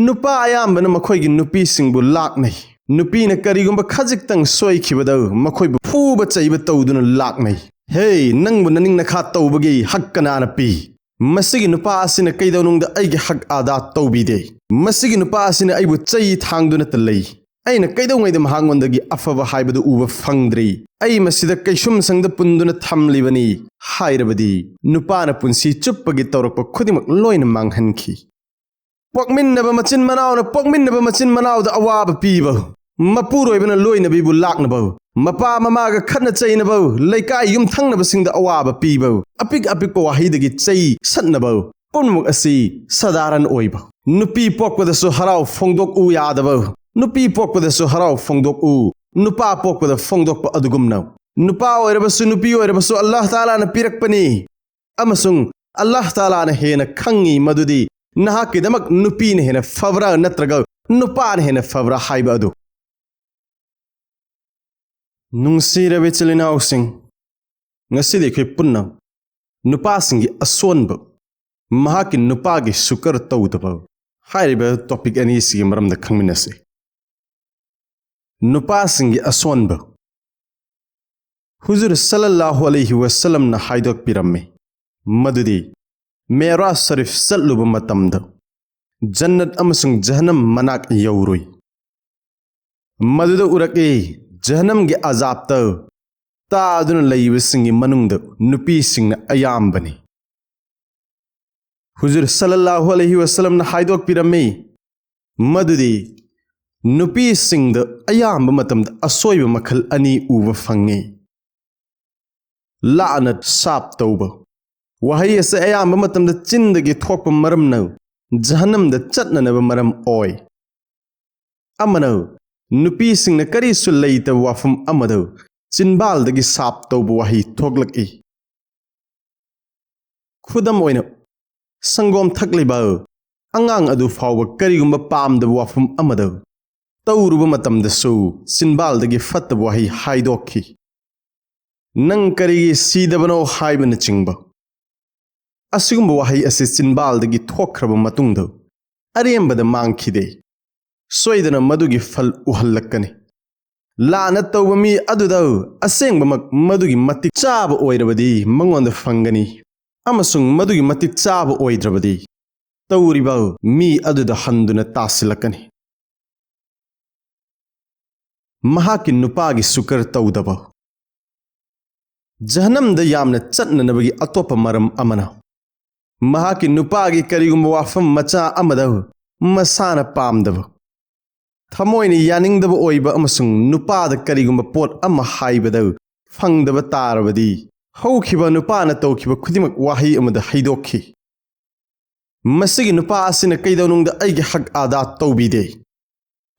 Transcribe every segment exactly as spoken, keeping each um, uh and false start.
ꯅꯨꯄꯥ ꯑꯌꯥꯝꯕꯅ ꯃꯈꯣꯏꯒꯤ ꯅꯨꯄꯤꯁꯤꯡꯕꯨ ꯂꯥꯛꯅꯩ꯫ ꯅꯨꯄꯤꯅ ꯀꯔꯤꯒꯨꯝꯕ ꯈꯖꯤꯛꯇꯪ ꯁꯣꯏꯈꯤꯕꯗ ꯃꯈꯣꯏꯕꯨ ꯐꯨꯕ ꯆꯩꯕ ꯇꯧꯗꯨꯅ ꯂꯥꯛꯅꯩ꯫ "ꯍꯦ, ꯅꯪꯕꯨ ꯅꯅꯤꯡ ꯅꯈꯥ ꯇꯧꯕꯒꯤ ꯍꯛ ꯀꯅꯥꯅ ꯄꯤ? ꯃꯁꯤꯒꯤ ꯅꯨꯄꯥ ꯑꯁꯤꯅ ꯀꯩꯗꯧꯅꯨꯡꯗ ꯑꯩꯒꯤ ꯍꯛ ꯑꯗꯥ ꯇꯧꯕꯤꯗꯦ꯫ ꯃꯁꯤꯒꯤ ꯅꯨꯄꯥ ꯑꯁꯤꯅ ꯑꯩꯕꯨ ꯆꯩ ꯊꯥꯡꯗꯨꯅꯇ ꯂꯩ꯫ ꯑꯩꯅ ꯀꯩꯗꯧꯉꯩꯗ ꯃꯍꯥꯛꯉꯣꯟꯗꯒꯤ ꯑꯐꯕ ꯍꯥꯏꯕꯗꯨ ꯎꯕ ꯐꯪꯗ꯭ꯔꯤ꯫ ꯑꯩ ꯃꯁꯤꯗ ꯀꯩꯁꯨꯝꯁꯪꯗ ꯄꯨꯟꯗꯨꯅ ꯊꯝꯂꯤꯕꯅꯤ" ꯍꯥꯏꯔꯕꯗꯤ, ꯅꯨꯄꯥꯅ ꯄꯨꯟꯁꯤ ꯆꯨꯞꯄꯒꯤ ꯇꯧꯔꯛꯄ ꯈꯨꯗꯤꯡꯃꯛ ꯂꯣꯏꯅ ꯃꯥꯡꯍꯟꯈꯤ꯫ ꯄꯣꯛꯃꯤꯟꯅꯕ ꯃꯆꯤꯟ ꯃꯅꯥꯎꯅ ꯄꯣꯛꯃꯤꯟꯅꯕ ꯃꯆꯤꯟ ꯃꯅꯥꯎꯗ ꯑꯋꯥꯕ ꯄꯤꯕ, ꯃꯄꯨꯔꯣꯏꯕꯅ ꯂꯣꯏꯅꯕꯤꯕꯨ ꯂꯥꯛꯅꯕ, ꯃꯄꯥ ꯃꯃꯥꯒ ꯈꯠꯅ ꯆꯩꯅꯕ, ꯂꯩꯀꯥꯏ ꯌꯨꯝꯊꯪꯅꯕꯁꯤꯡꯗ ꯑꯋꯥꯕ ꯄꯤꯕ, ꯑꯄꯤꯛ ꯑꯄꯤꯛꯄ ꯋꯥꯍꯩꯗꯒꯤ ꯆꯩ ꯁꯠꯅꯕ, ꯄꯨꯝꯅꯃꯛ ꯑꯁꯤ ꯁꯥꯙꯥꯔꯟ ꯑꯣꯏꯕ꯫ ꯅꯨꯄꯤ ꯄꯣꯛꯄꯗꯁꯨ ꯍꯔꯥꯎ ꯐꯣꯡꯗꯣꯛꯎ ꯌꯥꯗꯕ, ꯅꯨꯄꯤ ꯄꯣꯛꯄꯗꯁꯨ ꯍꯔꯥꯎ ꯐꯣꯡꯗꯣꯛꯎ, ꯅꯨꯄꯥ ꯄꯣꯛꯄꯗ ꯐꯣꯡꯗꯣꯛꯄ ꯑꯗꯨꯒꯨꯝꯅ꯫ ꯅꯨꯄꯥ ꯑꯣꯏꯔꯕꯁꯨ ꯅꯨꯄꯤ ꯑꯣꯏꯔꯕꯁꯨ ꯑꯜꯂꯥꯍ ꯇꯥꯂꯥꯅ ꯄꯤꯔꯛꯄꯅꯤ, ꯑꯃꯁꯨꯡ ꯑꯜꯂꯥꯍ ꯇꯥꯂꯥꯅ ꯍꯦꯟꯅ ꯈꯪꯉꯤ ꯃꯗꯨꯗꯤ ꯅꯍꯥꯛꯀꯤꯗꯃꯛ ꯅꯨꯄꯤꯅ ꯍꯦꯟꯅ ꯐꯕ꯭ꯔꯥ ꯅꯠꯇ꯭ꯔꯒ ꯅꯨꯄꯥꯅ ꯍꯦꯟꯅ ꯐꯕ꯭ꯔꯥ ꯍꯥꯏꯕ ꯑꯗꯨ꯫ ꯅꯨꯡꯁꯤꯔꯕ ꯏꯆꯤꯜ ꯏꯅꯥꯎꯁꯤꯡ, ꯉꯁꯤꯗꯤ ꯑꯩꯈꯣꯏ ꯄꯨꯟꯅ ꯅꯨꯄꯥꯁꯤꯡꯒꯤ ꯑꯁꯣꯟꯕ, ꯃꯍꯥꯛꯀꯤ ꯅꯨꯄꯥꯒꯤ ꯁꯨꯀꯔ ꯇꯧꯗꯕ ꯍꯥꯏꯔꯤꯕ ꯇꯣꯄꯤꯛ ꯑꯅꯤꯁꯤꯒꯤ ꯃꯔꯝꯗ ꯈꯪꯃꯤꯟꯅꯁꯤ꯫ ꯅꯨꯄꯥꯁꯤꯡꯒꯤ ꯑꯁꯣꯟꯕ꯫ ꯍꯨꯖꯨꯔ ꯁꯜꯂꯜꯂꯥꯍꯨ ꯑꯂꯩꯍꯤ ꯋꯁꯜꯂꯝꯅ ꯍꯥꯏꯗꯣꯛꯄꯤꯔꯝꯃꯤ ꯃꯗꯨꯗꯤ ꯃꯦꯔꯥꯖ ꯁꯔꯤꯐ ꯆꯠꯂꯨꯕ ꯃꯇꯝꯗ ꯖꯟꯅꯠ ꯑꯃꯁꯨꯡ ꯖꯍꯟꯅꯝ ꯃꯅꯥꯛ ꯌꯧꯔꯨꯏ꯫ ꯃꯗꯨꯗ ꯎꯔꯛꯏ, ꯖꯍꯟꯅꯝꯒꯤ ꯑꯖꯥꯕꯇ ꯇꯥꯗꯨꯅ ꯂꯩꯕꯁꯤꯡꯒꯤ ꯃꯅꯨꯡꯗ ꯅꯨꯄꯤꯁꯤꯡꯅ ꯑꯌꯥꯝꯕꯅꯤ꯫ ꯍꯨꯖꯨꯔ ꯁꯜꯂꯜꯂꯥꯍꯨ ꯑꯂꯩꯍꯤ ꯋꯁꯜꯂꯝꯅ ꯍꯥꯏꯗꯣꯛꯄꯤꯔꯝꯃꯤ ꯃꯗꯨꯗꯤ ꯅꯨꯄꯤꯁꯤꯡꯗ ꯑꯌꯥꯝꯕ ꯃꯇꯝꯗ ꯑꯁꯣꯏꯕ ꯃꯈꯜ ꯑꯅꯤ ꯎꯕ ꯐꯪꯉꯤ꯫ ꯂꯥꯅꯠ, ꯁꯥꯞ ꯇꯧꯕ꯫ ꯋꯥꯍꯩ ꯑꯁꯤ ꯑꯌꯥꯝꯕ ꯃꯇꯝꯗ ꯆꯤꯟꯗꯒꯤ ꯊꯣꯛꯄ ꯃꯔꯝꯅ ꯖꯍꯟꯅꯝꯗ ꯆꯠꯅꯅꯕ ꯃꯔꯝ ꯑꯣꯏ꯫ ꯑꯃꯅ, ꯅꯨꯄꯤꯁꯤꯡꯅ ꯀꯔꯤꯁꯨ ꯂꯩꯇꯕ ꯋꯥꯐꯝ ꯑꯃꯗ ꯆꯤꯟꯕꯥꯜꯗꯒꯤ ꯁꯥꯞ ꯇꯧꯕ ꯋꯥꯍꯩ ꯊꯣꯛꯂꯛꯏ꯫ ꯈꯨꯗꯝ ꯑꯣꯏꯅ, ꯁꯪꯒꯣꯝ ꯊꯛꯂꯤꯕ ꯑꯉꯥꯡ ꯑꯗꯨ ꯐꯥꯎꯕ ꯀꯔꯤꯒꯨꯝꯕ ꯄꯥꯝꯗꯕ ꯋꯥꯐꯝ ꯑꯃꯗ ꯇꯧꯔꯨꯕ ꯃꯇꯝꯗꯁꯨ ꯆꯤꯟꯕꯥꯜꯗꯒꯤ ꯐꯠꯇꯕ ꯋꯥꯍꯩ ꯍꯥꯏꯗꯣꯛꯈꯤ꯫ "ꯅꯪ ꯀꯔꯤꯒꯤ ꯁꯤꯗꯕꯅꯣ?" ꯍꯥꯏꯕꯅꯆꯤꯡꯕ꯫ ꯑꯁꯤꯒꯨꯝꯕ ꯋꯥꯍꯩ ꯑꯁꯤ ꯆꯤꯟꯕꯥꯜꯗꯒꯤ ꯊꯣꯛꯈ꯭ꯔꯕ ꯃꯇꯨꯡꯗ ꯑꯔꯦꯝꯕꯗ ꯃꯥꯡꯈꯤꯗꯦ꯫ ꯁꯣꯏꯗꯅ ꯃꯗꯨꯒꯤ ꯐꯜ ꯎꯍꯜꯂꯛꯀꯅꯤ꯫ ꯂꯥꯟꯅ ꯇꯧꯕ ꯃꯤ ꯑꯗꯨꯗ ꯑꯁꯦꯡꯕꯃꯛ ꯃꯗꯨꯒꯤ ꯃꯇꯤꯛ ꯆꯥꯕ ꯑꯣꯏꯔꯕꯗꯤ ꯃꯉꯣꯟꯗ ꯐꯪꯒꯅꯤ, ꯑꯃꯁꯨꯡ ꯃꯗꯨꯒꯤ ꯃꯇꯤꯛ ꯆꯥꯕ ꯑꯣꯏꯗ꯭ꯔꯕꯗꯤ ꯇꯧꯔꯤꯕ ꯃꯤ ꯑꯗꯨꯗ ꯍꯟꯗꯨꯅ ꯇꯥꯁꯤꯜꯂꯛꯀꯅꯤ꯫ ꯃꯍꯥꯛꯀꯤ ꯅꯨꯄꯥꯒꯤ ꯁꯨꯀꯔ ꯇꯧꯗꯕ꯫ ꯖꯍꯅꯝꯗ ꯌꯥꯝꯅ ꯆꯠꯅꯅꯕꯒꯤ ꯑꯇꯣꯞꯄ ꯃꯔꯝ ꯑꯃꯅ, ꯃꯍꯥꯛꯀꯤ ꯅꯨꯄꯥꯒꯤ ꯀꯔꯤꯒꯨꯝꯕ ꯋꯥꯐꯝ ꯃꯆꯥ ꯑꯃꯗ ꯃꯁꯥꯅ ꯄꯥꯝꯗꯕ, ꯊꯃꯣꯏꯅ ꯌꯥꯅꯤꯡꯗꯕ ꯑꯣꯏꯕ ꯑꯃꯁꯨꯡ ꯅꯨꯄꯥꯗ ꯀꯔꯤꯒꯨꯝꯕ ꯄꯣꯠ ꯑꯃ ꯍꯥꯏꯕꯗ ꯐꯪꯗꯕ ꯇꯥꯔꯕꯗꯤ, ꯍꯧꯈꯤꯕ ꯅꯨꯄꯥꯅ ꯇꯧꯈꯤꯕ ꯈꯨꯗꯤꯡꯃꯛ ꯋꯥꯍꯩ ꯑꯃꯗ ꯍꯩꯗꯣꯛꯈꯤ꯫ ꯃꯁꯤꯒꯤ ꯅꯨꯄꯥ ꯑꯁꯤꯅ ꯀꯩꯗꯧꯅꯨꯡꯗ ꯑꯩꯒꯤ ꯍꯛ ꯑꯗꯥ ꯇꯧꯕꯤꯗꯦ꯫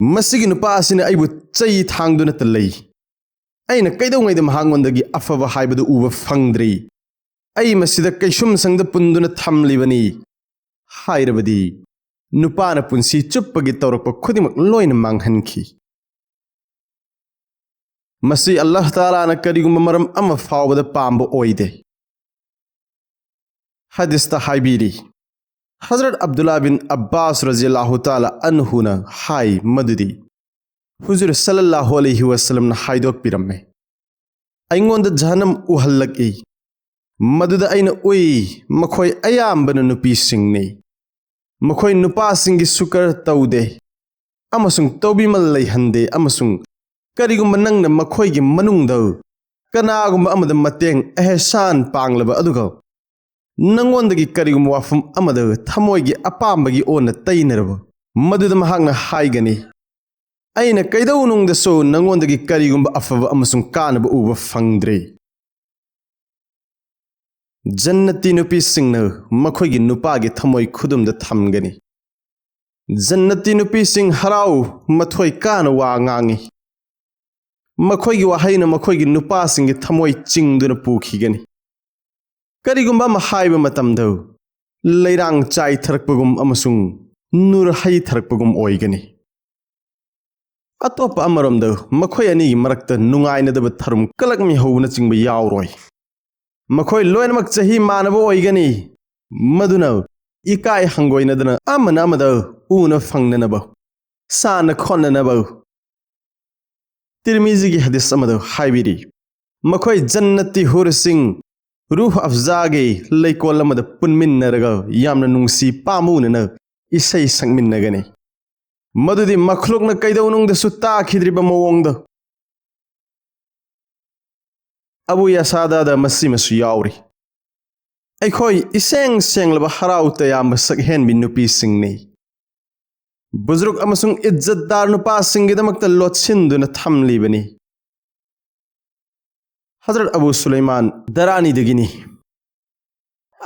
ꯃꯁꯤꯒꯤ ꯅꯨꯄꯥ ꯑꯁꯤꯅ ꯑꯩꯕꯨ ꯆꯩ ꯊꯥꯡꯗꯨꯅꯇ ꯂꯩ꯫ ꯑꯩꯅ ꯀꯩꯗꯧꯉꯩꯗ ꯃꯍꯥꯛꯉꯣꯟꯗꯒꯤ ꯑꯐꯕ ꯍꯥꯏꯕꯗꯨ ꯎꯕ ꯐꯪꯗ꯭ꯔꯤ꯫ ꯑꯩ ꯃꯁꯤꯗ ꯀꯩꯁꯨꯝꯁꯪꯗ ꯄꯨꯟꯗꯨꯅ ꯊꯝꯂꯤꯕꯅꯤ ꯍꯥꯏꯔꯕꯗꯤ, ꯅꯨꯄꯥꯅ ꯄꯨꯟꯁꯤ ꯆꯨꯞꯄꯒꯤ ꯇꯧꯔꯛꯄ ꯈꯨꯗꯤꯡꯃꯛ ꯂꯣꯏꯅ ꯃꯥꯡꯍꯟꯈꯤ꯫ ꯃꯁꯤ ꯑꯜꯂꯥꯍ ꯇꯥꯂꯥꯅ ꯀꯔꯤꯒꯨꯝꯕ ꯃꯔꯝ ꯑꯃ ꯐꯥꯎꯕꯗ ꯄꯥꯝꯕ ꯑꯣꯏꯗꯦ꯫ ꯍꯗꯤꯁꯇ ꯍꯥꯏꯕꯤꯔꯤ, ꯍꯖꯔꯠ ꯑꯕꯗꯨꯜꯂꯥ ꯕꯤꯟ ꯑꯕꯥꯁ ꯔꯖꯤꯌꯜꯂꯥꯍꯨ ꯇꯥꯂꯥ ꯑꯟꯍꯨꯅ ꯍꯥꯏ ꯃꯗꯨꯗꯤ, ꯍꯨꯖꯨꯔ ꯁꯜꯂꯜꯂꯥꯍꯨ ꯑꯂꯩꯍꯤ ꯋꯥꯁꯜꯂꯝꯅ ꯍꯥꯏꯗꯣꯛꯄꯤꯔꯝꯃꯤ, ꯑꯩꯉꯣꯟꯗ ꯖꯍꯅꯝ ꯎꯍꯜꯂꯛꯏ꯫ ꯃꯗꯨꯗ ꯑꯩꯅ ꯎꯏ, ꯃꯈꯣꯏ ꯑꯌꯥꯝꯕꯅ ꯅꯨꯄꯤꯁꯤꯡꯅꯤ꯫ ꯃꯈꯣꯏ ꯅꯨꯄꯥꯁꯤꯡꯒꯤ ꯁꯨꯀꯔ ꯇꯧꯗꯦ ꯑꯃꯁꯨꯡ ꯇꯧꯕꯤꯃꯜ ꯂꯩꯍꯟꯗꯦ, ꯑꯃꯁꯨꯡ ꯀꯔꯤꯒꯨꯝꯕ ꯅꯪꯅ ꯃꯈꯣꯏꯒꯤ ꯃꯅꯨꯡꯗ ꯀꯅꯥꯒꯨꯝꯕ ꯑꯃꯗ ꯃꯇꯦꯡ ꯑꯦꯍꯁꯥꯟ ꯄꯥꯡꯂꯕ ꯑꯗꯨꯒ ꯅꯪꯉꯣꯟꯗꯒꯤ ꯀꯔꯤꯒꯨꯝꯕ ꯋꯥꯐꯝ ꯑꯃꯗ ꯊꯃꯣꯏꯒꯤ ꯑꯄꯥꯝꯕꯒꯤ ꯑꯣꯟꯅ ꯇꯩꯅꯔꯕ, ꯃꯗꯨꯗ ꯃꯍꯥꯛꯅ ꯍꯥꯏꯒꯅꯤ, "ꯑꯩꯅ ꯀꯩꯗꯧꯅꯨꯡꯗꯁꯨ ꯅꯪꯉꯣꯟꯗꯒꯤ ꯀꯔꯤꯒꯨꯝꯕ ꯑꯐꯕ ꯑꯃꯁꯨꯡ ꯀꯥꯟꯅꯕ ꯎꯕ ꯐꯪꯗ꯭ꯔꯦ"꯫ ꯖꯟꯅꯇꯤ ꯅꯨꯄꯤꯁꯤꯡꯅ ꯃꯈꯣꯏꯒꯤ ꯅꯨꯄꯥꯒꯤ ꯊꯃꯣꯏ ꯈꯨꯗꯨꯝꯗ ꯊꯝꯒꯅꯤ꯫ ꯖꯟꯅꯇꯤ ꯅꯨꯄꯤꯁꯤꯡ ꯍꯔꯥꯎ ꯃꯊꯣꯏ ꯀꯥꯅ ꯋꯥ ꯉꯥꯡꯏ꯫ ꯃꯈꯣꯏꯒꯤ ꯋꯥꯍꯩꯅ ꯃꯈꯣꯏꯒꯤ ꯅꯨꯄꯥꯁꯤꯡꯒꯤ ꯊꯃꯣꯏ ꯆꯤꯡꯗꯨꯅ ꯄꯨꯈꯤꯒꯅꯤ꯫ ꯀꯔꯤꯒꯨꯝꯕ ꯑꯃ ꯍꯥꯏꯕ ꯃꯇꯝꯗ ꯂꯩꯔꯥꯡ ꯆꯥꯏꯊꯔꯛꯄꯒꯨꯝ ꯑꯃꯁꯨꯡ ꯅꯨꯔ ꯍꯩꯊꯔꯛꯄꯒꯨꯝ ꯑꯣꯏꯒꯅꯤ꯫ ꯑꯇꯣꯞꯄ ꯑꯃꯔꯣꯝꯗ, ꯃꯈꯣꯏ ꯑꯅꯤꯒꯤ ꯃꯔꯛꯇ ꯅꯨꯡꯉꯥꯏꯅꯗꯕ ꯊꯔꯨꯝ ꯀꯂꯛꯃꯤ ꯍꯧꯕꯅꯆꯤꯡꯕ ꯌꯥꯎꯔꯣꯏ꯫ ꯃꯈꯣꯏ ꯂꯣꯏꯅꯃꯛ ꯆꯍꯤ ꯃꯥꯟꯅꯕ ꯑꯣꯏꯒꯅꯤ, ꯃꯗꯨꯅ ꯏꯀꯥꯏ ꯍꯪꯒꯣꯏꯅꯗꯅ ꯑꯃꯅ ꯑꯃꯗ ꯎꯅ ꯐꯪꯅꯅꯕ, ꯁꯥꯟꯅ ꯈꯣꯠꯅꯅꯕ꯫ ꯇꯤꯔꯃꯤꯖꯤꯒꯤ ꯍꯗꯤꯁ ꯑꯃꯗ ꯍꯥꯏꯕꯤꯔꯤ, ꯃꯈꯣꯏ ꯖꯟꯅꯠꯇꯤ ꯍꯨꯔꯁꯤꯡ ꯔꯨꯍ ꯑꯐꯖꯥꯒꯤ ꯂꯩꯀꯣꯜ ꯑꯃꯗ ꯄꯨꯟꯃꯤꯟꯅꯔꯒ ꯌꯥꯝꯅ ꯅꯨꯡꯁꯤ ꯄꯥꯝꯃꯨꯅꯅ ꯏꯁꯩ ꯁꯛꯃꯤꯟꯅꯒꯅꯤ꯫ ꯃꯗꯨꯗꯤ ꯃꯈ꯭ꯂꯨꯛꯅ ꯀꯩꯗꯧꯅꯨꯡꯗꯁꯨ ꯇꯥꯈꯤꯗ꯭ꯔꯤꯕ ꯃꯑꯣꯡꯗ꯫ ꯑꯕꯨ ꯌꯥꯁꯥꯗꯥꯗ ꯃꯁꯤꯃꯁꯨ ꯌꯥꯎꯔꯤ꯫ ꯑꯩꯈꯣꯏ ꯏꯁꯦꯡ ꯁꯦꯡꯂꯕ ꯍꯔꯥꯎ ꯇꯌꯥꯝꯕ ꯁꯛꯍꯦꯟꯕꯤ ꯅꯨꯄꯤꯁꯤꯡꯅꯤ꯫ ꯕꯨꯖꯨꯔꯨꯛ ꯑꯃꯁꯨꯡ ꯏꯖꯠꯗꯥꯔ ꯅꯨꯄꯥꯁꯤꯡꯒꯤꯗꯃꯛꯇ ꯂꯣꯠꯁꯤꯟꯗꯨꯅ ꯊꯝꯂꯤꯕꯅꯤ꯫ ꯍꯖꯔꯠ ꯑꯕꯨ ꯁꯨꯂꯩꯃꯥꯟ ꯗꯔꯥꯅꯤꯗꯒꯤꯅꯤ꯫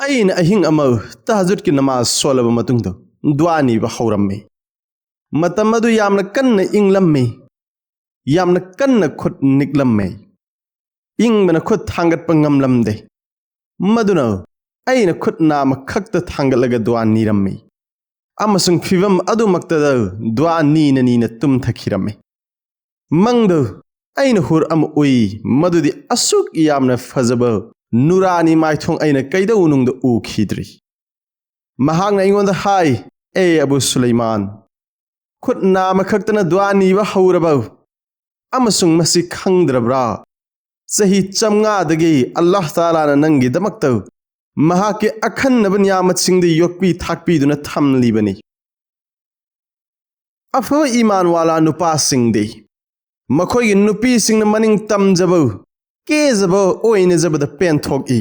ꯑꯩꯅ ꯑꯍꯤꯡ ꯑꯃ ꯇꯍꯖꯨꯗꯀꯤ ꯅꯃꯥꯖ ꯁꯣꯜꯂꯕ ꯃꯇꯨꯡꯗ ꯗꯨꯋꯥ ꯅꯤꯕ ꯍꯧꯔꯝꯃꯤ꯫ ꯃꯇꯝ ꯑꯗꯨ ꯌꯥꯝꯅ ꯀꯟꯅ ꯏꯪꯂꯝꯃꯤ, ꯌꯥꯝꯅ ꯀꯟꯅ ꯈꯨꯠ ꯅꯤꯛꯂꯝꯃꯤ꯫ ꯏꯪꯕꯅ ꯈꯨꯠ ꯊꯥꯡꯒꯠꯄ ꯉꯝꯂꯝꯗꯦ꯫ ꯃꯗꯨꯅ ꯑꯩꯅ ꯈꯨꯠ ꯅꯥꯃ ꯈꯛꯇ ꯊꯥꯡꯒꯠꯂꯒ ꯗꯨꯋꯥ ꯅꯤꯔꯝꯃꯤ꯫ ꯑꯃꯁꯨꯡ ꯐꯤꯚꯝ ꯑꯗꯨꯃꯛꯇꯗ ꯗꯨꯋꯥ ꯅꯤꯅ ꯅꯤꯅ ꯇꯨꯝꯊꯈꯤꯔꯝꯃꯤ꯫ ꯃꯪꯗ ꯑꯩꯅ ꯍꯨꯔ ꯑꯃ ꯎꯏ, ꯃꯗꯨꯗꯤ ꯑꯁꯨꯛ ꯌꯥꯝꯅ ꯐꯖꯕ ꯅꯨꯔꯥꯅꯤ ꯃꯥꯏꯊꯣꯡ ꯑꯩꯅ ꯀꯩꯗꯧꯅꯨꯡꯗ ꯎꯈꯤꯗ꯭ꯔꯤ꯫ ꯃꯍꯥꯛꯅ ꯑꯩꯉꯣꯟꯗ ꯍꯥꯏ, "ꯑꯦ ꯑꯕꯨ ꯁꯨꯂꯩꯃꯥꯟ, ꯈꯨꯠ ꯅꯥꯃ ꯈꯛꯇꯅ ꯗꯨꯋꯥ ꯅꯤꯕ ꯍꯧꯔꯕ ꯑꯃꯁꯨꯡ ꯃꯁꯤ ꯈꯪꯗ꯭ꯔꯕ꯭ꯔꯥ? ꯆꯍꯤ ꯆꯥꯝꯃꯉꯥꯗꯒꯤ ꯑꯜꯂꯥꯍ ꯇꯥꯂꯥꯅ ꯅꯪꯒꯤꯗꯃꯛꯇ ꯃꯍꯥꯛꯀꯤ ꯑꯈꯟꯅꯕ ꯅꯤꯌꯥꯃꯠꯁꯤꯡꯗ ꯌꯣꯛꯄꯤ ꯊꯥꯛꯄꯤꯗꯨꯅ ꯊꯝꯂꯤꯕꯅꯤ꯫" ꯑꯐꯕ ꯏꯃꯥꯟ ꯋꯥꯂꯥ ꯅꯨꯄꯥꯁꯤꯡꯗꯤ ꯃꯈꯣꯏꯒꯤ ꯅꯨꯄꯤꯁꯤꯡꯅ ꯃꯅꯤꯡ ꯇꯝꯖꯕ, ꯀꯦꯖꯕ ꯑꯣꯏꯅꯖꯕꯗ ꯄꯦꯟꯊꯣꯛꯏ꯫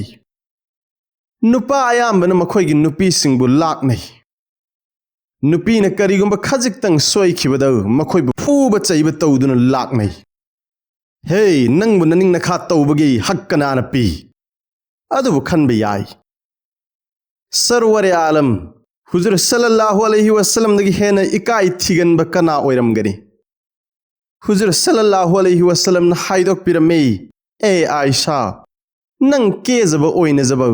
ꯅꯨꯄꯥ ꯑꯌꯥꯝꯕꯅ ꯃꯈꯣꯏꯒꯤ ꯅꯨꯄꯤꯁꯤꯡꯕꯨ ꯂꯥꯛꯅꯩ꯫ ꯅꯨꯄꯤꯅ ꯀꯔꯤꯒꯨꯝꯕ ꯈꯖꯤꯛꯇꯪ ꯁꯣꯏꯈꯤꯕꯗ ꯃꯈꯣꯏꯕꯨ ꯐꯨꯕ ꯆꯩꯕ ꯇꯧꯗꯨꯅ ꯂꯥꯛꯅꯩ꯫ "ꯍꯦ, ꯅꯪꯕꯨ ꯅꯅꯤꯡ ꯅꯈꯥ ꯇꯧꯕꯒꯤ ꯍꯛ ꯀꯅꯥꯅ ꯄꯤ?" ꯑꯗꯨꯕꯨ ꯈꯟꯕ ꯌꯥꯏ꯫ ꯁꯔꯋꯔꯦ ꯑꯥꯂꯝ ꯍꯨꯖꯨꯔ ꯁꯜꯂꯜꯂꯥꯍꯨ ꯑꯂꯩꯍꯤ ꯋꯁꯜꯂꯝꯗꯒꯤ ꯍꯦꯟꯅ ꯏꯀꯥꯏ ꯊꯤꯒꯟꯕ ꯀꯅꯥ ꯑꯣꯏꯔꯝꯒꯅꯤ? ꯍꯨꯖꯨꯔ ꯁꯜꯂꯜꯂꯥꯍꯨ ꯑꯂꯩꯍꯤ ꯋꯁꯜꯂꯝꯅ ꯍꯥꯏꯗꯣꯛꯄꯤꯔꯝꯃꯤ, "ꯑꯦ ꯑꯥꯏꯁꯥ, ꯅꯪ ꯀꯦꯖꯕ ꯑꯣꯏꯅꯖꯕ,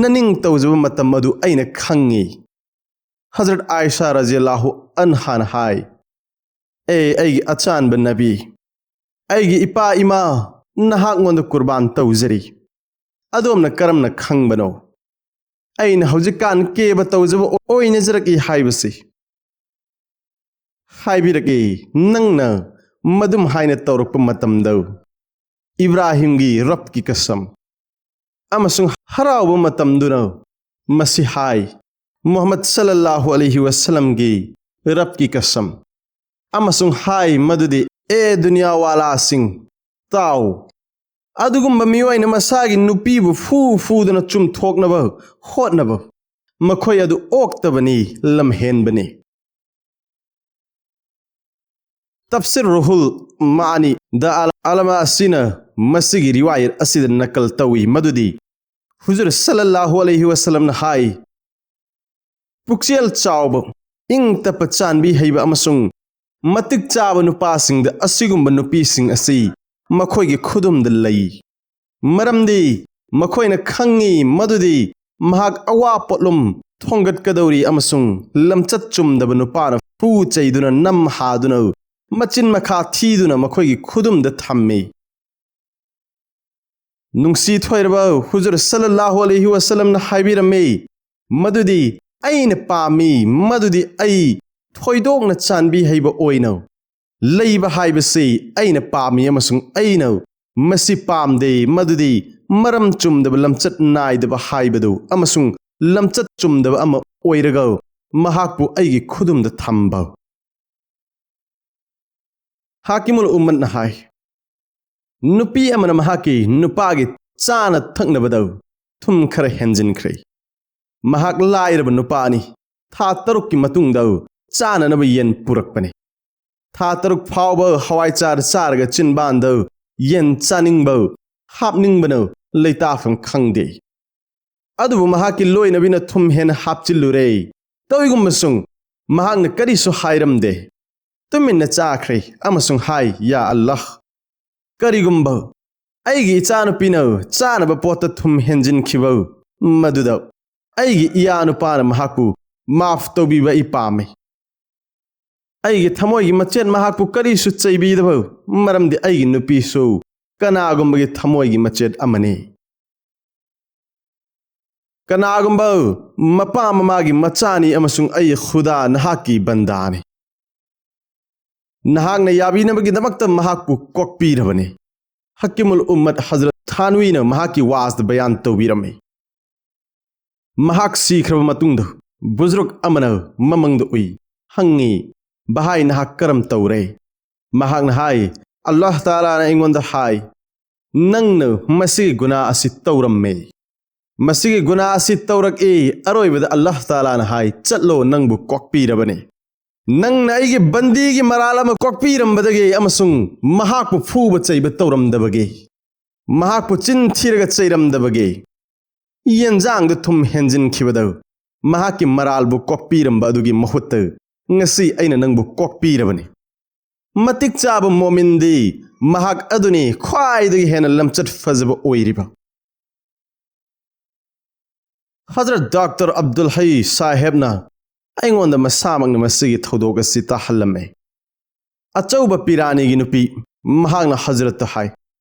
ꯅꯅꯤꯡ ꯇꯧꯖꯕ ꯃꯇꯝ ꯑꯗꯨ ꯑꯩꯅ ꯈꯪꯉꯤ꯫" ꯍꯖꯔꯠ ꯑꯥꯏꯁꯥ ꯔꯖꯤꯌꯜꯂꯥꯍꯨ ꯑꯟꯍꯥꯅ ꯍꯥꯏ, "ꯑꯦ ꯑꯩꯒꯤ ꯑꯆꯥꯟꯕ ꯅꯕꯤ, ꯑꯩꯒꯤ ꯏꯄꯥ ꯏꯃꯥ ꯅꯍꯥꯛꯉꯣꯟꯗ ꯀꯨꯔꯕꯥꯟ ꯇꯧꯖꯔꯤ꯫ ꯑꯗꯣꯝꯅ ꯀꯔꯝꯅ ꯈꯪꯕꯅꯣ?" ꯑꯩꯅ ꯍꯧꯖꯤꯛꯀꯥꯟ ꯀꯦꯕ ꯇꯧꯖꯕ ꯑꯣꯏꯅꯖꯔꯛꯏ ꯍꯥꯏꯕꯁꯤ꯫ ꯍꯥꯏꯕꯤꯔꯛꯏ, ꯅꯪꯅ ꯃꯗꯨꯝ ꯍꯥꯏꯅ ꯇꯧꯔꯛꯄ ꯃꯇꯝꯗ ꯏꯕ꯭ꯔꯥꯍꯤꯝꯒꯤ ꯔꯕꯀꯤ ꯀꯁꯝ ꯑꯃꯁꯨꯡ ꯍꯔꯥꯎꯕ ꯃꯇꯝꯗꯨꯅ ꯃꯁꯤ ꯍꯥꯏ, ꯃꯨꯍꯝꯃꯗ ꯁꯜꯂꯜꯂꯥꯍꯨ ꯑꯂꯩꯍꯤ ꯋꯁꯜꯂꯝꯒꯤ ꯔꯕꯀꯤ ꯀꯁꯝ ꯑꯃꯁꯨꯡ ꯍꯥꯏ ꯃꯗꯨꯗꯤ, "ꯑꯦ ꯗꯨꯅꯤꯌꯥꯋꯥꯂꯥꯁꯤꯡ, ꯇꯥꯎ, ꯑꯗꯨꯒꯨꯝꯕ ꯃꯤꯑꯣꯏꯅ ꯃꯁꯥꯒꯤ ꯅꯨꯄꯤꯕꯨ ꯐꯨ ꯐꯨꯗꯨꯅ ꯆꯨꯝꯊꯣꯛꯅꯕ ꯍꯣꯠꯅꯕ, ꯃꯈꯣꯏ ꯑꯗꯨ ꯑꯣꯛꯇꯕꯅꯤ, ꯂꯝꯍꯦꯟꯕꯅꯤ"꯫ ꯇꯐꯁꯤꯔ ꯔꯨꯍꯨꯜ ꯃꯥꯅꯤ ꯗ ꯑꯂ-, ꯑꯂꯃꯥ ꯑꯁꯤꯅ ꯃꯁꯤꯒꯤ ꯔꯤꯋꯥꯌꯠ ꯑꯁꯤꯗ ꯅꯀꯜ ꯇꯧꯏ ꯃꯗꯨꯗꯤ ꯍꯨꯖꯨꯔ ꯁꯜꯂꯜꯂꯥꯍꯨ ꯑꯂꯩꯍꯤ ꯋꯁꯜꯂꯝꯅ ꯍꯥꯏ, "ꯄꯨꯛꯆꯦꯜ ꯆꯥꯎꯕ, ꯏꯪ ꯇꯞꯄ, ꯆꯥꯟꯕꯤ ꯍꯩꯕ ꯑꯃꯁꯨꯡ ꯃꯇꯤꯛ ꯆꯥꯕ ꯅꯨꯄꯥꯁꯤꯡꯗ ꯑꯁꯤꯒꯨꯝꯕ ꯅꯨꯄꯤꯁꯤꯡ ꯑꯁꯤ ꯃꯈꯣꯏꯒꯤ ꯈꯨꯗꯨꯝꯗ ꯂꯩ꯫ ꯃꯔꯝꯗꯤ ꯃꯈꯣꯏꯅ ꯈꯪꯏ ꯃꯗꯨꯗꯤ ꯃꯍꯥꯛ ꯑꯋꯥ ꯄꯣꯠꯂꯨꯝ ꯊꯣꯡꯒꯠꯀꯗꯧꯔꯤ ꯑꯃꯁꯨꯡ ꯂꯝꯆꯠ ꯆꯨꯝꯗꯕ ꯅꯨꯄꯥꯅ ꯐꯨ ꯆꯩꯗꯨꯅ, ꯅꯝ ꯍꯥꯗꯨꯅ, ꯃꯆꯤꯟ ꯃꯈꯥ ꯊꯤꯗꯨꯅ ꯃꯈꯣꯏꯒꯤ ꯈꯨꯗꯨꯝꯗ ꯊꯝꯃꯤ"꯫ ꯅꯨꯡꯁꯤ ꯊꯣꯏꯔꯕ ꯍꯨꯖꯨꯔ ꯁꯜꯂꯜꯂꯥꯍꯨ ꯑꯂꯩꯍꯤ ꯋꯁꯜꯂꯝꯅ ꯍꯥꯏꯕꯤꯔꯝꯃꯤ ꯃꯗꯨꯗꯤ, "ꯑꯩꯅ ꯄꯥꯝꯃꯤ ꯃꯗꯨꯗꯤ ꯑꯩ ꯊꯣꯏꯗꯣꯛꯅ ꯆꯥꯟꯕꯤ ꯍꯩꯕ ꯑꯣꯏꯅ ꯂꯩꯕ ꯍꯥꯏꯕꯁꯤ ꯑꯩꯅ ꯄꯥꯝꯃꯤ ꯑꯃꯁꯨꯡ ꯑꯩꯅ ꯃꯁꯤ ꯄꯥꯝꯗꯦ ꯃꯗꯨꯗꯤ ꯃꯔꯝ ꯆꯨꯝꯗꯕ, ꯂꯝꯆꯠ ꯅꯥꯏꯗꯕ ꯍꯥꯏꯕꯗꯨ ꯑꯃꯁꯨꯡ ꯂꯝꯆꯠ ꯆꯨꯝꯗꯕ ꯑꯃ ꯑꯣꯏꯔꯒ ꯃꯍꯥꯛꯄꯨ ꯑꯩꯒꯤ ꯈꯨꯗꯨꯝꯗ ꯊꯝꯕ"꯫ ꯍꯥꯀꯤꯃꯨꯜ ꯎꯝꯃꯠꯅ ꯍꯥꯏ, ꯅꯨꯄꯤ ꯑꯃꯅ ꯃꯍꯥꯛꯀꯤ ꯅꯨꯄꯥꯒꯤ ꯆꯥꯅ ꯊꯛꯅꯕꯗ ꯊꯨꯝ ꯈꯔ ꯍꯦꯟꯖꯤꯟꯈ꯭ꯔꯦ꯫ ꯃꯍꯥꯛ ꯂꯥꯏꯔꯕ ꯅꯨꯄꯥꯅꯤ꯫ ꯊꯥ ꯇꯔꯨꯛꯀꯤ ꯃꯇꯨꯡꯗ ꯆꯥꯅꯅꯕ ꯌꯦꯟ ꯄꯨꯔꯛꯄꯅꯤ꯫ ꯊꯥ ꯇꯔꯨꯛ ꯐꯥꯎꯕ ꯍꯋꯥꯏ ꯆꯥꯔ ꯆꯥꯔꯒ ꯆꯤꯟꯕꯥꯟꯗ ꯌꯦꯟ ꯆꯥꯅꯤꯡꯕ ꯍꯥꯞꯅꯤꯡꯕꯅ ꯂꯩꯇꯥꯐꯝ ꯈꯪꯗꯦ꯫ ꯑꯗꯨꯕꯨ ꯃꯍꯥꯛꯀꯤ ꯂꯣꯏꯅꯕꯤꯅ ꯊꯨꯝ ꯍꯦꯟꯅ ꯍꯥꯞꯆꯤꯜꯂꯨꯔꯦ꯫ ꯇꯧꯏꯒꯨꯝꯕꯁꯨꯡ ꯃꯍꯥꯛꯅ ꯀꯔꯤꯁꯨ ꯍꯥꯏꯔꯝꯗꯦ꯫ ꯇꯨꯃꯤꯟꯅ ꯆꯥꯈ꯭ꯔꯦ ꯑꯃꯁꯨꯡ ꯍꯥꯏ, "ꯌꯥ ꯑꯜꯂꯥꯍ, ꯀꯔꯤꯒꯨꯝꯕ ꯑꯩꯒꯤ ꯏꯆꯥꯅꯨꯄꯤꯅ ꯆꯥꯅꯕ ꯄꯣꯠꯇ ꯊꯨꯝ ꯍꯦꯟꯖꯤꯟꯈꯤꯕ ꯃꯗꯨꯗ ꯑꯩꯒꯤ ꯏꯌꯥ ꯅꯨꯄꯥꯅ ꯃꯍꯥꯛꯄꯨ ꯃꯥꯐ ꯇꯧꯕꯤꯕ ꯑꯩ ꯄꯥꯝꯃꯤ꯫ ꯑꯩꯒꯤ ꯊꯃꯣꯏꯒꯤ ꯃꯆꯦꯠ ꯃꯍꯥꯛꯄꯨ ꯀꯔꯤꯁꯨ ꯆꯩꯕꯤꯗꯕ, ꯃꯔꯝꯗꯤ ꯑꯩꯒꯤ ꯅꯨꯄꯤꯁꯨ ꯀꯅꯥꯒꯨꯝꯕꯒꯤ ꯊꯃꯣꯏꯒꯤ ꯃꯆꯦꯠ ꯑꯃꯅꯤ"꯫ ꯀꯅꯥꯒꯨꯝꯕ ꯃꯄꯥ ꯃꯃꯥꯒꯤ ꯃꯆꯥꯅꯤ ꯑꯃꯁꯨꯡ ꯑꯩ ꯈꯨꯗꯥ ꯅꯍꯥꯛꯀꯤ ꯕꯟꯗꯥꯅꯤ꯫ ꯅꯍꯥꯛꯅ ꯌꯥꯕꯤꯅꯕꯒꯤꯗꯃꯛꯇ ꯃꯍꯥꯛꯄꯨ ꯀꯣꯛꯄꯤꯔꯕꯅꯤ꯫ ꯍꯀꯤꯃꯨꯜ ꯎꯝꯃꯠ ꯍꯖꯔꯠ ꯊꯥꯟꯋꯤꯅ ꯃꯍꯥꯛꯀꯤ ꯋꯥꯖꯗ ꯕꯌꯥꯟ ꯇꯧꯕꯤꯔꯝꯃꯤ꯫ ꯃꯍꯥꯛ ꯁꯤꯈ꯭ꯔꯕ ꯃꯇꯨꯡꯗ ꯕꯨꯖ꯭ꯔꯨꯛ ꯑꯃꯅ ꯃꯃꯪꯗ ꯎꯏ, ꯍꯪꯉꯤ, "ꯚꯥꯏ, ꯅꯍꯥꯛ ꯀꯔꯝ ꯇꯧꯔꯦ?" ꯃꯍꯥꯛꯅ ꯍꯥꯏ, "ꯑꯜꯂꯥꯍ ꯇꯥꯂꯥꯅ ꯑꯩꯉꯣꯟꯗ ꯍꯥꯏ, ꯅꯪꯅ ꯃꯁꯤꯒꯤ ꯒꯨꯅꯥ ꯑꯁꯤ ꯇꯧꯔꯝꯃꯦ꯫ ꯃꯁꯤꯒꯤ ꯒꯨꯅꯥ ꯑꯁꯤ ꯇꯧꯔꯛꯏ꯫ ꯑꯔꯣꯏꯕꯗ ꯑꯜꯂꯥꯍ ꯇꯥꯂꯥꯅ ꯍꯥꯏ, 'ꯆꯠꯂꯣ, ꯅꯪꯕꯨ ꯀꯣꯛꯄꯤꯔꯕꯅꯤ꯫ ꯅꯪꯅ ꯑꯩꯒꯤ ꯕꯟꯗꯤꯒꯤ ꯃꯔꯥꯜ ꯑꯃ ꯀꯣꯛꯄꯤꯔꯝꯕꯗꯒꯤ ꯑꯃꯁꯨꯡ ꯃꯍꯥꯛꯄꯨ ꯐꯨꯕ ꯆꯩꯕ ꯇꯧꯔꯝꯗꯕꯒꯤ, ꯃꯍꯥꯛꯄꯨ ꯆꯤꯟ ꯊꯤꯔꯒ ꯆꯩꯔꯝꯗꯕꯒꯤ, ꯌꯦꯟꯖꯥꯡꯗ ꯊꯨꯝ ꯍꯦꯟꯖꯤꯟꯈꯤꯕꯗ ꯃꯍꯥꯛꯀꯤ ꯃꯔꯥꯜꯕꯨ ꯀꯣꯛꯄꯤꯔꯝꯕ ꯑꯗꯨꯒꯤ ꯃꯍꯨꯠꯇ ꯉꯁꯤ ꯑꯩꯅ ꯅꯪꯕꯨ ꯀꯣꯛꯄꯤꯔꯕꯅꯤ꯫ ꯃꯇꯤꯛ ꯆꯥꯕ ꯃꯣꯃꯤꯟꯗꯤ ꯃꯍꯥꯛ ꯑꯗꯨꯅꯤ, ꯈ꯭ꯋꯥꯏꯗꯒꯤ ꯍꯦꯟꯅ ꯂꯝꯆꯠ ꯐꯖꯕ ꯑꯣꯏꯔꯤꯕ.'" ꯍꯖꯔꯠ ꯗꯥꯛꯇꯔ ꯑꯕꯗꯨꯜ ꯍꯩ ꯁꯥꯍꯦꯕꯅ ꯑꯩꯉꯣꯟꯗ ꯃꯁꯥꯃꯛꯅ ꯃꯁꯤꯒꯤ ꯊꯧꯗꯣꯛ ꯑꯁꯤ ꯇꯥꯍꯜꯂꯝꯃꯦ꯫ ꯑꯆꯧꯕ ꯄꯤꯔꯥꯅꯤꯒꯤ ꯅꯨꯄꯤ, ꯃꯍꯥꯛꯅ ꯍꯖꯔꯠꯇ ꯍꯥꯏ,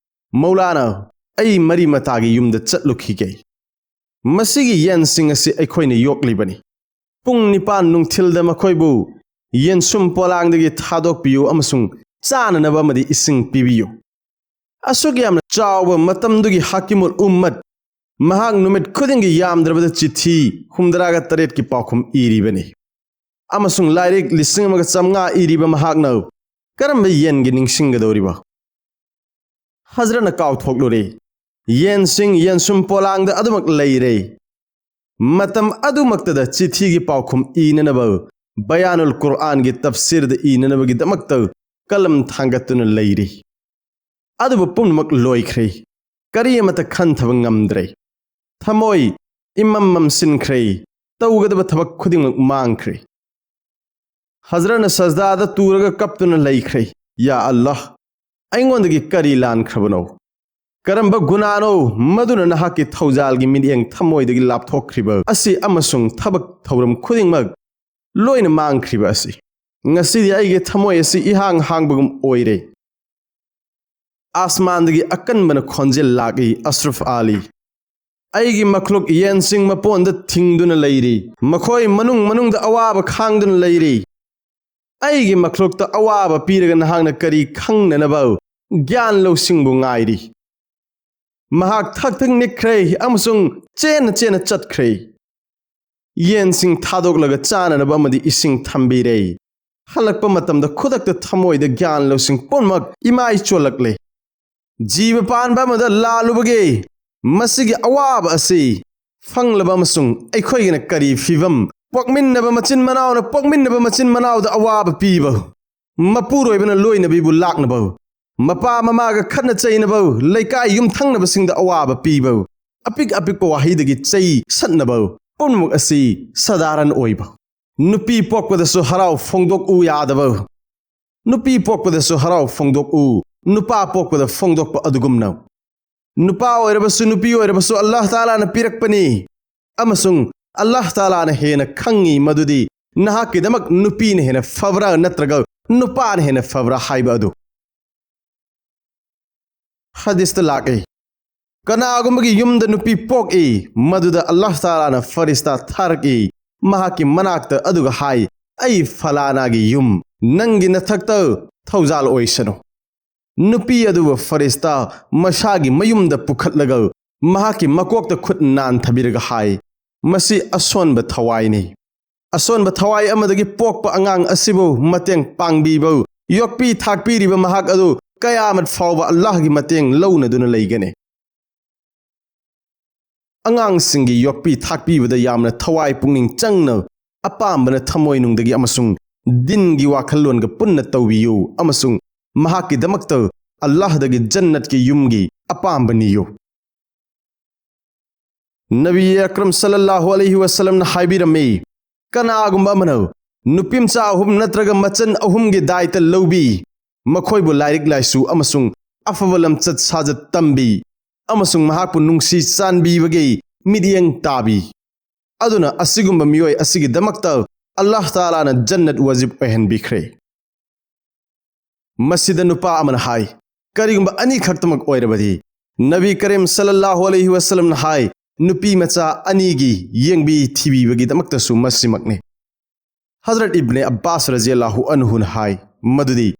"ꯃꯧꯂꯥꯅ, ꯑꯩ ꯃꯔꯤ ꯃꯇꯥꯒꯤ ꯌꯨꯝꯗ ꯆꯠꯂꯨꯈꯤꯒꯦ꯫ ꯃꯁꯤꯒꯤ ꯌꯦꯟꯁꯤꯡ ꯑꯁꯤ ꯑꯩꯈꯣꯏꯅ ꯌꯣꯛꯂꯤꯕꯅꯤ꯫ ꯄꯨꯡ ꯅꯤꯄꯥꯟ ꯅꯨꯡꯊꯤꯜꯗ ꯃꯈꯣꯏꯕꯨ ꯌꯦꯟꯁꯨꯝ ꯄꯣꯂꯥꯡꯗꯒꯤ ꯊꯥꯗꯣꯛꯄꯤꯌꯨ ꯑꯃꯁꯨꯡ ꯆꯥꯅꯅꯕ ꯑꯃꯗꯤ ꯏꯁꯤꯡ ꯄꯤꯕꯤꯌꯨ"꯫ ꯑꯁꯨꯛ ꯌꯥꯝꯅ ꯆꯥꯎꯕ ꯃꯇꯝꯗꯨꯒꯤ ꯍꯥꯀꯤꯃꯨꯜ ꯎꯝꯃꯠ, ꯃꯍꯥꯛ ꯅꯨꯃꯤꯠ ꯈꯨꯗꯤꯡꯒꯤ ꯌꯥꯝꯗ꯭ꯔꯕꯗ ꯆꯤꯊꯤ ꯍꯨꯝꯗ꯭ꯔꯥꯒ ꯇꯔꯦꯠꯀꯤ ꯄꯥꯎꯈꯨꯝ ꯏꯔꯤꯕꯅꯤ꯫ ꯑꯃꯁꯨꯡ ꯂꯥꯏꯔꯤꯛ ꯂꯤꯁꯤꯡ ꯑꯃꯒ ꯆꯥꯝꯃꯉꯥ ꯏꯔꯤꯕ ꯃꯍꯥꯛꯅ ꯀꯔꯝꯕ ꯌꯦꯟꯒꯤ ꯅꯤꯡꯁꯤꯡꯒꯗꯧꯔꯤꯕ? ꯍꯖꯔꯠꯅ ꯀꯥꯎꯊꯣꯛꯂꯨꯔꯦ꯫ ꯌꯦꯟꯁꯤꯡ ꯌꯦꯟꯁꯨꯝ ꯄꯣꯂꯥꯡꯗ ꯑꯗꯨꯃꯛ ꯂꯩꯔꯦ꯫ ꯃꯇꯝ ꯑꯗꯨꯃꯛꯇꯗ ꯆꯤꯊꯤꯒꯤ ꯄꯥꯎꯈꯨꯝ ꯏꯅꯅꯕ ꯕꯌꯥꯅꯨꯜ ꯀꯨꯔꯑꯥꯟꯒꯤ ꯇꯐꯁꯤꯔꯗ ꯏꯅꯅꯕꯒꯤꯗꯃꯛꯇ ꯀꯂꯝ ꯊꯥꯡꯒꯠꯇꯨꯅ ꯂꯩꯔꯤ꯫ ꯑꯗꯨꯕꯨ ꯄꯨꯝꯅꯃꯛ ꯂꯣꯏꯈ꯭ꯔꯦ꯫ ꯀꯔꯤ ꯑꯃꯠꯇ ꯈꯟꯊꯕ ꯉꯝꯗ꯭ꯔꯦ꯫ ꯊꯃꯣꯏ ꯏꯃꯝ ꯃꯝꯁꯤꯟꯈ꯭ꯔꯦ꯫ ꯇꯧꯒꯗꯕ ꯊꯕꯛ ꯈꯨꯗꯤꯡꯃꯛ ꯃꯥꯡꯈ꯭ꯔꯦ꯫ ꯍꯖꯔꯠꯅ ꯁꯖꯗꯥꯗ ꯇꯨꯔꯒ ꯀꯞꯇꯨꯅ ꯂꯩꯈ꯭ꯔꯦ꯫ "ꯌꯥ ꯑꯜꯂꯥꯍ, ꯑꯩꯉꯣꯟꯗꯒꯤ ꯀꯔꯤ ꯂꯥꯟꯈ꯭ꯔꯕꯅꯣ? ꯀꯔꯝꯕ ꯒꯨꯅꯥꯅꯣ ꯃꯗꯨꯅ ꯅꯍꯥꯛꯀꯤ ꯊꯧꯖꯥꯜꯒꯤ ꯃꯤꯠꯌꯦꯡ ꯊꯃꯣꯏꯗꯒꯤ ꯂꯥꯞꯊꯣꯛꯈ꯭ꯔꯤꯕ ꯑꯁꯤ ꯑꯃꯁꯨꯡ ꯊꯕꯛ ꯊꯧꯔꯝ ꯈꯨꯗꯤꯡꯃꯛ ꯂꯣꯏꯅ ꯃꯥꯡꯈ꯭ꯔꯤꯕ ꯑꯁꯤ? ꯉꯁꯤꯗꯤ ꯑꯩꯒꯤ ꯊꯃꯣꯏ ꯑꯁꯤ ꯏꯍꯥꯡ ꯍꯥꯡꯕꯒꯨꯝ ꯑꯣꯏꯔꯦ"꯫ ꯑꯥꯁꯃꯥꯟꯗꯒꯤ ꯑꯀꯟꯕꯅ ꯈꯣꯟꯖꯦꯜ ꯂꯥꯛꯏ, "ꯑꯁ꯭ꯔꯐ ꯑꯥꯂꯤ, ꯑꯩꯒꯤ ꯃꯈ꯭ꯂꯨꯛ ꯌꯦꯟꯁꯤꯡ ꯃꯄꯣꯟꯗ ꯊꯤꯡꯗꯨꯅ ꯂꯩꯔꯤ꯫ ꯃꯈꯣꯏ ꯃꯅꯨꯡ ꯃꯅꯨꯡꯗ ꯑꯋꯥꯕ ꯈꯥꯡꯗꯨꯅ ꯂꯩꯔꯤ꯫ ꯑꯩꯒꯤ ꯃꯈ꯭ꯂꯨꯛꯇ ꯑꯋꯥꯕ ꯄꯤꯔꯒ ꯅꯍꯥꯛꯅ ꯀꯔꯤ ꯈꯪꯅꯅꯕ ꯒ꯭ꯌꯥꯟ ꯂꯧꯁꯤꯡꯕꯨ ꯉꯥꯏꯔꯤ? ꯃꯍꯥꯛ ꯊꯛ ꯊꯛ ꯅꯤꯛꯈ꯭ꯔꯦ ꯑꯃꯁꯨꯡ ꯆꯦꯟꯅ ꯆꯦꯟꯅ ꯆꯠꯈ꯭ꯔꯦ꯫ ꯌꯦꯟꯁꯤꯡ ꯊꯥꯗꯣꯛꯂꯒ ꯆꯥꯅꯅꯕ ꯑꯃꯗꯤ ꯏꯁꯤꯡ ꯊꯝꯕꯤꯔꯦ꯫ ꯍꯜꯂꯛꯄ ꯃꯇꯝꯗ ꯈꯨꯗꯛꯇ ꯊꯃꯣꯏꯗ ꯒ꯭ꯌꯥꯟ ꯂꯧꯁꯤꯡ ꯄꯨꯝꯅꯃꯛ ꯏꯃꯥꯏ ꯆꯣꯜꯂꯛꯂꯦ꯫ ꯖꯤꯕ ꯄꯥꯟꯕ ꯑꯃꯗ ꯂꯥꯜꯂꯨꯕꯒꯤ ꯃꯁꯤꯒꯤ ꯑꯋꯥꯕ ꯑꯁꯤ ꯐꯪꯂꯕ ꯑꯃꯁꯨꯡ ꯑꯩꯈꯣꯏꯒꯤꯅ ꯀꯔꯤ ꯐꯤꯕꯝ? ꯄꯣꯛꯃꯤꯟꯅꯕ ꯃꯆꯤꯟ ꯃꯅꯥꯎꯅ ꯄꯣꯛꯃꯤꯟꯅꯕ ꯃꯆꯤꯟ ꯃꯅꯥꯎꯗ ꯑꯋꯥꯕ ꯄꯤꯕ, ꯃꯄꯨꯔꯣꯏꯕꯅ ꯂꯣꯏꯅꯕꯤꯕꯨ ꯂꯥꯛꯅꯕ, ꯃꯄꯥ ꯃꯃꯥꯒ ꯈꯠꯅ ꯆꯩꯅꯕ, ꯂꯩꯀꯥꯏ ꯌꯨꯝꯊꯪꯅꯕꯁꯤꯡꯗ ꯑꯋꯥꯕ ꯄꯤꯕ, ꯑꯄꯤꯛ ꯑꯄꯤꯛꯄ ꯋꯥꯍꯩꯗꯒꯤ ꯆꯩ ꯁꯠꯅꯕ, ꯄꯨꯝꯅꯃꯛ ꯑꯁꯤ ꯁꯥꯗꯥꯔꯟ ꯑꯣꯏꯕ꯫ ꯅꯨꯄꯤ ꯄꯣꯛꯄꯗꯁꯨ ꯍꯔꯥꯎ ꯐꯣꯡꯗꯣꯛꯎ ꯌꯥꯗꯕ, ꯅꯨꯄꯤ ꯄꯣꯛꯄꯗꯁꯨ ꯍꯔꯥꯎ ꯐꯣꯡꯗꯣꯛꯎ, ꯅꯨꯄꯥ ꯄꯣꯛꯄꯗ ꯐꯣꯡꯗꯣꯛꯄ ꯑꯗꯨꯒꯨꯝꯅ꯫ ꯅꯨꯄꯥ ꯑꯣꯏꯔꯕꯁꯨ ꯅꯨꯄꯤ ꯑꯣꯏꯔꯕꯁꯨ ꯑꯜꯂꯥꯍ ꯇꯥꯂꯥꯅ ꯄꯤꯔꯛꯄꯅꯤ, ꯑꯃꯁꯨꯡ ꯑꯜꯂꯥꯍ ꯇꯥꯂꯥꯅ ꯍꯦꯟꯅ ꯈꯪꯉꯤ ꯃꯗꯨꯗꯤ ꯅꯍꯥꯛꯀꯤꯗꯃꯛ ꯅꯨꯄꯤꯅ ꯍꯦꯟꯅ ꯐꯕ꯭ꯔꯥ ꯅꯠꯇ꯭ꯔꯒ ꯅꯨꯄꯥꯅ ꯍꯦꯟꯅ ꯐꯕ꯭ꯔꯥ ꯍꯥꯏꯕ ꯑꯗꯨ꯫ ꯍꯗꯤꯁꯇ ꯂꯥꯛꯏ, ꯀꯅꯥꯒꯨꯝꯕꯒꯤ ꯌꯨꯝꯗ ꯅꯨꯄꯤ ꯄꯣꯛꯏ, ꯃꯗꯨꯗ ꯑꯜꯂꯥꯍ ꯇꯥꯂꯥꯅ ꯐꯔꯤꯁꯇꯥ ꯊꯥꯔꯛꯏ, ꯃꯍꯥꯛꯀꯤ ꯃꯅꯥꯛꯇ ꯑꯗꯨꯒ ꯍꯥꯏ, "ꯑꯩ ꯐꯂꯥꯅꯥꯒꯤ ꯌꯨꯝ, ꯅꯪꯒꯤ ꯅꯊꯛꯇ ꯊꯧꯖꯥꯜ ꯑꯣꯏꯁꯅꯨ"꯫ ꯅꯨꯄꯤ ꯑꯗꯨꯕꯨ ꯐꯔꯤꯁꯇꯥ ꯃꯁꯥꯒꯤ ꯃꯌꯨꯝꯗ ꯄꯨꯈꯠꯂꯒ ꯃꯍꯥꯛꯀꯤ ꯃꯀꯣꯛꯇ ꯈꯨꯠ ꯅꯥꯟꯊꯕꯤꯔꯒ ꯍꯥꯏ, "ꯃꯁꯤ ꯑꯁꯣꯟꯕ ꯊꯋꯥꯏꯅꯤ"꯫ ꯑꯁꯣꯟꯕ ꯊꯋꯥꯏ ꯑꯃꯗꯒꯤ ꯄꯣꯛꯄ ꯑꯉꯥꯡ ꯑꯁꯤꯕꯨ ꯃꯇꯦꯡ ꯄꯥꯡꯕꯤꯕ, ꯌꯣꯛꯄꯤ ꯊꯥꯛꯄꯤꯔꯤꯕ ꯃꯍꯥꯛ ꯑꯗꯨ ꯀꯌꯥꯃꯠ ꯐꯥꯎꯕ ꯑꯜꯂꯥꯍꯒꯤ ꯃꯇꯦꯡ ꯂꯧꯅꯗꯨꯅ ꯂꯩꯒꯅꯤ꯫ ꯑꯉꯥꯡꯁꯤꯡꯒꯤ ꯌꯣꯛꯄꯤ ꯊꯥꯛꯄꯤꯕꯗ ꯌꯥꯝꯅ ꯊꯋꯥꯏ ꯄꯨꯛꯅꯤꯡ ꯆꯪꯅ, ꯑꯄꯥꯝꯕꯅ ꯊꯃꯣꯏꯅꯨꯡꯗꯒꯤ ꯑꯃꯁꯨꯡ ꯗꯤꯟꯒꯤ ꯋꯥꯈꯜꯂꯣꯟꯒ ꯄꯨꯟꯅ ꯇꯧꯕꯤꯌꯨ, ꯑꯃꯁꯨꯡ ꯃꯍꯥꯛꯀꯤꯗꯃꯛꯇ ꯑꯜꯂꯥꯍꯗꯒꯤ ꯖꯟꯅꯠꯀꯤ ꯌꯨꯝꯒꯤ ꯑꯄꯥꯝꯕ ꯅꯤꯌꯨ꯫ ꯅꯕꯤ ꯑꯀ꯭ꯔꯝ ꯁꯜꯂꯜꯂꯥꯍꯨ ꯑꯂꯩꯍꯤ ꯋꯁꯜꯂꯝꯅ ꯍꯥꯏꯕꯤꯔꯝꯃꯤ, "ꯀꯅꯥꯒꯨꯝꯕ ꯑꯃꯅ ꯅꯨꯄꯤꯃꯆꯥ ꯑꯍꯨꯝ ꯅꯠꯇ꯭ꯔꯒ ꯃꯆꯟ ꯑꯍꯨꯝꯒꯤ ꯗꯥꯏꯇ ꯂꯧꯕꯤ, ꯃꯈꯣꯏꯕꯨ ꯂꯥꯏꯔꯤꯛ ꯂꯥꯏꯁꯨ ꯑꯃꯁꯨꯡ ꯑꯐꯕ ꯂꯝꯆꯠ ꯁꯥꯖꯠ ꯇꯝꯕꯤ, ꯑꯃꯁꯨꯡ ꯃꯍꯥꯛꯄꯨ ꯅꯨꯡꯁꯤ ꯆꯥꯟꯕꯤꯕꯒꯤ ꯃꯤꯠꯌꯦꯡ ꯇꯥꯕꯤ, ꯑꯗꯨꯅ ꯑꯁꯤꯒꯨꯝꯕ ꯃꯤꯑꯣꯏ ꯑꯁꯤꯒꯤꯗꯃꯛꯇ ꯑꯜꯂꯥꯍ ꯇꯥꯂꯥꯅ ꯖꯟꯅꯠ ꯋꯥꯖꯤꯕ ꯑꯣꯏꯍꯟꯕꯤꯈ꯭ꯔꯦ"꯫ ꯃꯁꯤꯗ ꯅꯨꯄꯥ ꯑꯃꯅ ꯍꯥꯏ, "ꯀꯔꯤꯒꯨꯝꯕ ꯑꯅꯤꯈꯛꯇꯃꯛ ꯑꯣꯏꯔꯕꯗꯤ?" ꯅꯕꯤ ꯀꯔꯤꯝ ꯁꯜꯂꯜꯂꯥꯍꯨ ꯑꯂꯩꯍꯤ ꯋꯁꯜꯂꯝꯅ ꯍꯥꯏ, ꯅꯨꯄꯤ ꯃꯆꯥ ꯑꯅꯤꯒꯤ ꯌꯦꯡꯕꯤ ꯊꯤꯕꯤꯕꯒꯤꯗꯃꯛꯇꯁꯨ ꯃꯁꯤꯃꯛꯅꯤ꯫ ꯍꯖꯔꯠ ꯏꯕꯅꯦ ꯑꯕꯥꯁ ꯔꯖꯤꯌꯜꯂꯥꯍꯨ ꯑꯟꯍꯨꯅ ꯍꯥꯏ ꯃꯗꯨꯗꯤ,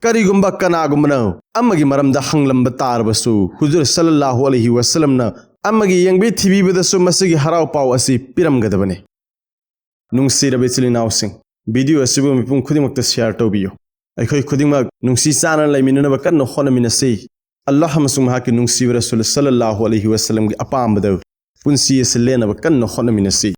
ꯀꯔꯤꯒꯨꯝꯕ ꯀꯅꯥꯒꯨꯝꯕꯅ ꯑꯃꯒꯤ ꯃꯔꯝꯗ ꯍꯪꯂꯝꯕ ꯇꯥꯔꯕꯁꯨ, ꯍꯨꯖꯨꯔ ꯁꯜꯂꯜꯂꯥꯍꯨ ꯑꯂꯩꯍꯤ ꯋꯁꯜꯂꯝꯅ ꯑꯃꯒꯤ ꯌꯦꯡꯕꯤ ꯊꯤꯕꯤꯕꯗꯁꯨ ꯃꯁꯤꯒꯤ ꯍꯔꯥꯎ ꯄꯥꯎ ꯑꯁꯤ ꯄꯤꯔꯝꯒꯗꯕꯅꯤ꯫ ꯅꯨꯡꯁꯤꯔꯕ ꯏꯆꯤꯜ ꯏꯅꯥꯎꯁꯤꯡ, ꯚꯤꯗꯤꯑꯣ ꯑꯁꯤꯕꯨ ꯃꯤꯄꯨꯝ ꯈꯨꯗꯤꯡꯃꯛꯇ ꯁꯤꯌꯥꯔ ꯇꯧꯕꯤꯌꯨ꯫ ꯑꯩꯈꯣꯏ ꯈꯨꯗꯤꯡꯃꯛ ꯅꯨꯡꯁꯤ ꯆꯥꯟꯅꯅ ꯂꯩꯃꯤꯟꯅꯅꯕ ꯀꯟꯅ ꯍꯣꯠꯅꯃꯤꯟꯅꯁꯤ꯫ ꯑꯜꯂꯥꯍ ꯑꯃꯁꯨꯡ ꯃꯍꯥꯛꯀꯤ ꯅꯨꯡꯁꯤꯕ ꯔꯁꯨꯜ ꯁꯜꯂꯜꯂꯥꯍꯨ ꯑꯂꯩꯍꯤ ꯋꯁꯜꯂꯝꯒꯤ ꯑꯄꯥꯝꯕꯗ ꯄꯨꯟꯁꯤ ꯑꯁꯤ ꯂꯦꯟꯅꯕ ꯀꯟꯅ ꯍꯣꯠꯅꯃꯤꯟꯅꯁꯤ꯫